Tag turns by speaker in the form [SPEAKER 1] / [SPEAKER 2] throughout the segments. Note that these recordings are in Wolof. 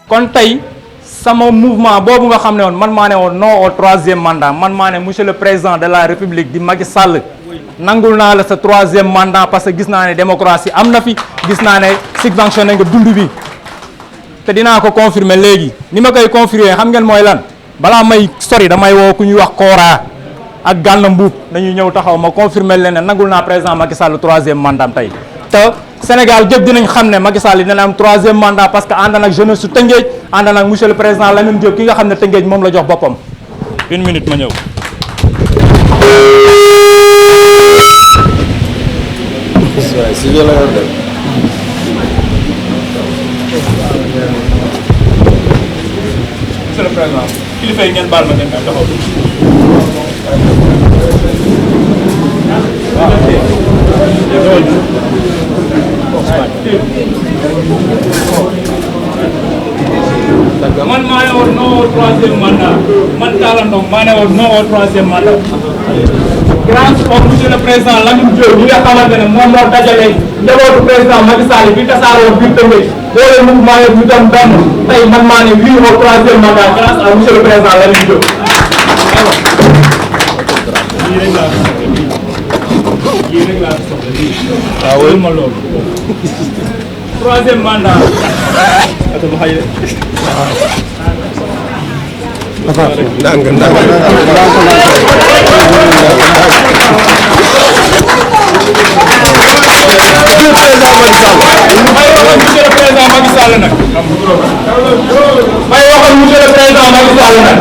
[SPEAKER 1] kon tey sama mouvement boobu nga xam ne woon man maa ne woon non au 3e mandat man maa ne monsieur le président de la république di Macky Sall nangul naa la sa 3e mandat parce que gis naa ne démocratie am na fi gis naa ne subventionné nga dund bi te dinaa ko confirmer léegi ni ma koy confirmer xam ngeen mooy lan balaa may sori damay woo ku ñuy wax Kora ak Gànna Mbuub dañuy ñëw taxaw ma confirmer leen ne nangul naa président Macky Sall 3e mandat tey te Sénégal gépp dinañ xam ne Macky Sall dina am 3e mandat parce que ànd nag jeunesse su Tëngéej ànd nag monsieur le président Lamine Diop ki nga xam ne Tëngéej moom la jox boppam. une minute ma ñëw. monsieur le président kilifa yi ngeen baal ma ngeen taxaw. man maa ne woon non au 3e mandat man Talla Ndong maa ne woon non au 3e mandat grâce au monsieur le président Lamine Diop ñi nga xamante ne moom moo dajale njabootu président Macky Sall bi tasaaroo biir Tëngéej boole mouvement yëpp ñu dem benn tey man maa ne oui au 3e mandat grâce à monsieur le président Lamine Diop. waaw wóorul ma loolu 3e mandat. monsieur le président Macky Sall nag may waxal monsieur le président Macky Sall nag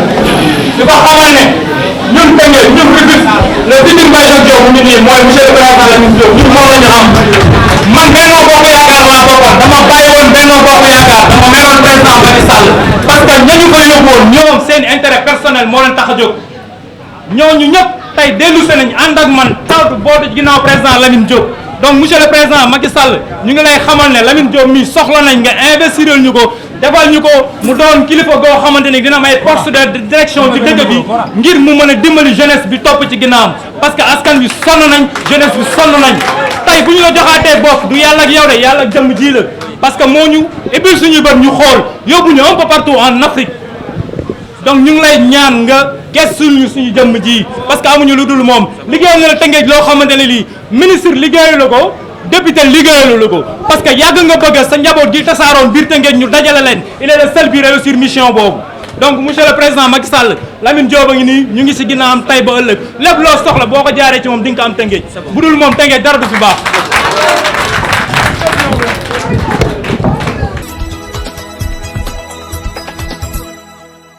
[SPEAKER 1] di ko xamal ne ñun Tëngéej ñun Rufisque le Djibi Mbaye Jacques Diop mu ngi nii mooy monsieur le président Lamine Diop ñun moom la ñu am man Benno Bokk Yaakaar laa bokkoon dama bàyyi woon Benno Bokk Yaakaar dama meroon président Macky Sall parce que ñañu ko yóbbuwoon ñoom seen intérêt personnel moo leen tax a jóg ñooñu ñëpp tey dellu se nañ ànd ak man tawtu bootu ginnaaw président Lamine Diop donc monsieur le président Macky Sall ñu ngi lay xamal ne Lamine Diop mi soxla nañ nga investiral ñu ko defal ñu ko mu doon kilifa goo xamante ni dina may poste de direction ci dëkk bi ngir mu mën a dimbali jeunesse bi topp ci ginnaawam parce que askan bi sonn nañ jeunesse bi sonn nañ tey bu ñu la joxaatee bopp du yàlla ak yow de yàlla ak jëmm ji la parce que moo ñu ubbil suñuy bët ñu xool yóbbu ñu un peu partout en Afrique donc ñu ngi lay ñaan nga gestul ñu suñu jëmm ji parce que amuñu lu dul moom liggéeyal na la Tëngéej loo xamante ne lii ministre liggéeyu la ko député liggéeyalu la ko parce que yàgg nga bëgg sa njaboot gi tasaaroon biir Tëngéej ñu dajale leen il est le seul bi réussir mission boobu donc monsieur le président Macky Sall Lamine Diop a ngi nii ñu ngi si ginnaawam tay ba ëllëg lépp loo soxla boo ko jaaree ci moom di nga ko am Tëngéej bu dul moom Tëngéej dara du fi baax